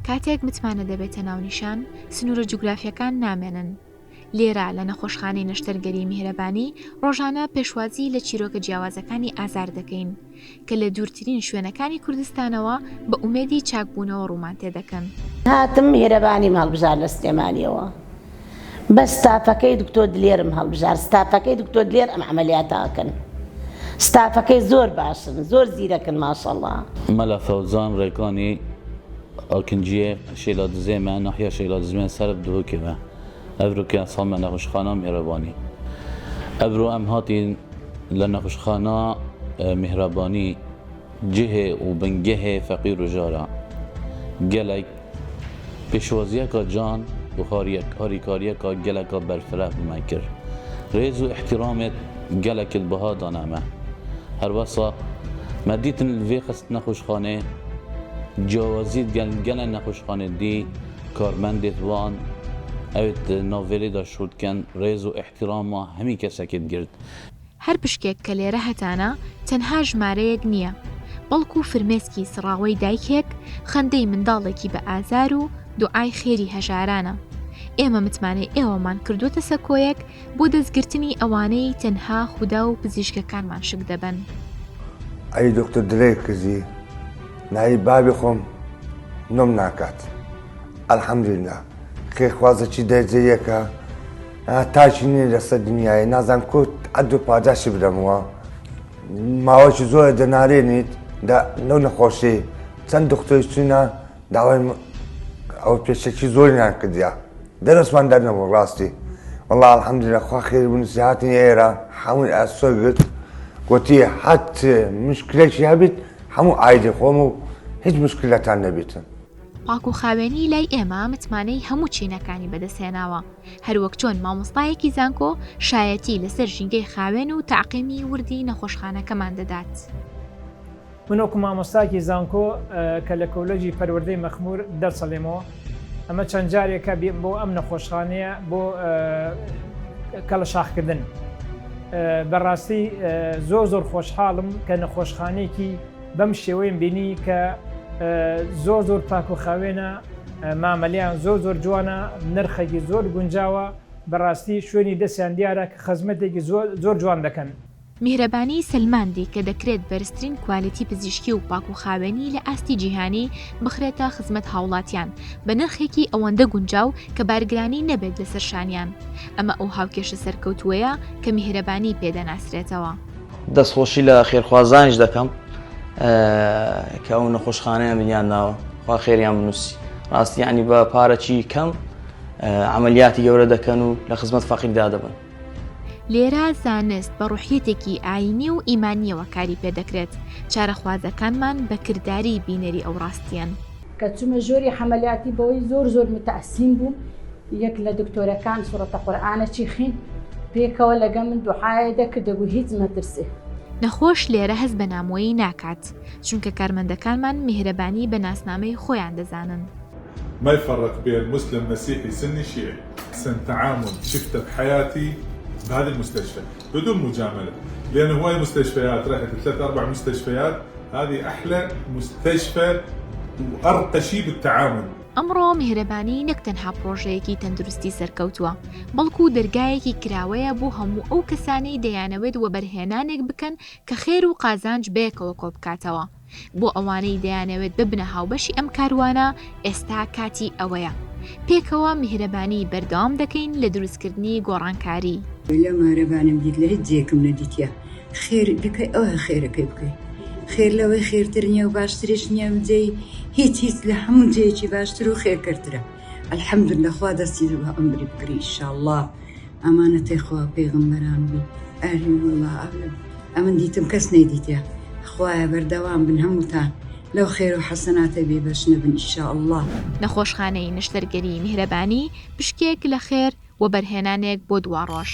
کاتێک متمانە دەبێتە ناونیشان، سنوورە جوگرافییەکان نامێنن. لێرە لە نەخۆشخانەی نەشتەرگەری میهرەبانی ڕۆژانە پێشوازی لە چیرۆکە جیاوازەکانی ئازار دەکەین کە لە دوورترین شوێنەکانی کوردستانەوە بە ئومێدی چاکبوونەوە ڕوومان تێدەکەن. هاتم میهرەبانیم هەڵبژارد لە سلێمانیەوە بەس ستافەکەی دکتۆر دلێرم هەڵبژارد ستافەکەی دکتۆر دلێر ئەم عەمەلیاتە ئەکەن ستافەکەی زۆر باشن زۆر زیرەکن ماشەڵا. مەلا فەوزان ڕێکانی ئاکنجیێ شێلادزێ مە ناحیە شێلادزمێ سەرب دهۆکێ مە ئەڤرۆ کە سامە نەخوشخانا میهرەبانی ئەڤرۆ ئەم هاتین لە نەخوشخانا میهرەبانی جهێ و بنگەهێ فەقیر و ژارە گەلەک پێشوازیەکا جان و هاریکاریەکا گەلەکا بەرفرەه بمە کرد رێز و ئیحترامێت گەلەکت بەها دانە مە هەروەسا مە دیتن لڤێ خست نەخوشخانێ جیاوازیت گەل گەلە نەخوشخانێت دی کارمەندێت وان ئەوێت ناڤێلێدا شوڵ کەن رێز و ئیحتراما هەمی کەسەکێت گرت. هەر پشکێک کە لێرە هەتانە تەنها ژمارەیەک نییە، بەڵکو فرمێسکی سڕاوەی دایکێک، خەندەی منداڵێکی بە ئازار و دوعای خێری هەژارانە. ئێمە متمانەی ئێوەمان کردووەتە سەکۆیەک بۆ دەستگرتنی ئەوانەی تەنها خودا و پزیشکەکانمان شک دەبەن. ئەی دکتۆر دلێر کزی ناوی بابی خۆم نۆم ناکات الحمدللە خێرخوازەکی دەرجە یەکە تاکی نیە لەسەر دنیای نازان کۆ عەد و پاداشی بدەمەوە ماوەکی زۆرە دەنارێنیت لەو نەخۆشی چەند دکتۆری چوینە داوای ئەو پێشەکی زۆریان کردیا دەرسمان دەرنەبوو ڕاستی والله الحمدلله خوا خێر بنووسی هاتین ئێرە هەمووی ئاسۆ گرت گوتی حەت مشکلێکی هەبیت هەموو ئایدی خۆم و هیچ مشکلەتان نەبیتن. پاک و خاوێنی لای ئێمە متمانەی هەموو چینەکانی بەدەستهێناوە، هەروەک چۆن مامۆستایەکی زانکۆ شایەتی لەسەر ژینگەی خاوێن و تەعقیمی وردی نەخۆشخانەکەمان دەدات. من وەکو مامۆستایەکی زانکۆ کە لە کۆلێجی پەروەردەی مەخمور دەرسەڵێمەوە، ئەمە چەند جارێکە بێم بۆ ئەم نەخۆشخانەیە بۆ کەڵەشاخکردن. بەڕاستی زۆر زۆر خۆشحاڵم کە نەخۆشخانەیەکی بەم شێوەیەم بینی کە زۆر زۆر پاک و خاوێنە، مامەلەیان زۆر زۆر جوانە، نرخێکی زۆر گونجاوە، بەڕاستی شوێنی دەستیان دیارە کە خزمەتێکی زۆر جوان دەکەن. میهرەبانی سەلماندی کە دەکرێت بەرزترین کوالێتی پزیشکی و پاکوخاوێنی لە ئاستی جیهانی بخرێتە خزمەت هاوڵاتیان بە نرخێکی ئەوەندە گونجاو کە بارگرانی نەبێت لەسەر شانیان، ئەمە ئەو هاوکێشە سەرکەوتووەیە کە میهرەبانی پێ دەناسرێتەوە. دەستخۆشی لە خێرخوازانیش دەکەم کە ئەو نەخۆشخانەیان بنیان ناوە خوا خێریان بنووسی ڕاستی ینی بە پارەکی کەم عملیاتی گەورە دەکەن و لە خزمەت فەقیردا دەبن. لێرە زانست بە ڕوحیەتێکی ئایینی و ئیمانییەوە کاری پێدەکرێت، چارەخوازەکانمان بە کرداری بینەری ئەو ڕاستییەن. کە چومە ژۆری حەمەلیاتی بەوەی زۆر زۆر متاسیم بووم یەک لە دکتۆرەکان سوڕەتە قورئانەکی خین پێکەوە لەگە من دوعایە دەکرد دەگو هیچ مەترسێ. نەخۆش لێرە هەست بە نامۆیی ناکات، چونکە کارمەندەکانمان میهرەبانی بە ناسنامەی خۆیان دەزانن. ما يفرق بين مسلم مسيحي سني شيعي احسن تعامل شفته بحياتي بهذه المستشفى بدون مجامله لان هواي مستشفيات رحت ثلاث اربع مستشفيات هذه احلى مستشفى وارقى شيء بالتعامل. ئەمڕۆ میهرەبانی نەک تەنها پڕۆژەیەکی تەندروستی سەرکەوتووە، بەڵکو دەرگایەکی کراوەیە بۆ هەموو ئەو کەسانەی دەیانەوێت وەبەرهێنانێک بکەن کە خێر و قازانج بەیەکەوە کۆبکاتەوە. بۆ ئەوانەی دەیانەوێت ببنە هاوبەشی ئەم کاروانە، ئێستا کاتی ئەوەیە. پێکەوە میهرەبانی بەردەوام دەکەین لە دروستکردنی گۆڕانکاری. لە مهرەبانم دیت لە هیچ جێیەکم نەدیتیە خێر بکەی ئەوه خێرەکەی بکەی خێر لەوەی خێرتر نیە و باشتریش نیە و جێی هیچ هیچ لە هەموو جێیەکی باشتر و خێرکەرترە الحمدللە خوا دەستی بە عومری بگری ئیشاڵڵا ئەمانەتەی خوا پێغەمبەران بی ئەری وەڵا ئەمن دیتم کەس نەیدیتە خوایە بەردەوام بن هەمووتان لەو خێر و حەسەناتە بێ بەش نەبن ئیشاڵڵا. نەخۆشخانەی نەشتەرگەری میهرەبانی پشکێک لە خێر، وەبەرهێنانێک بۆ دواڕۆژ.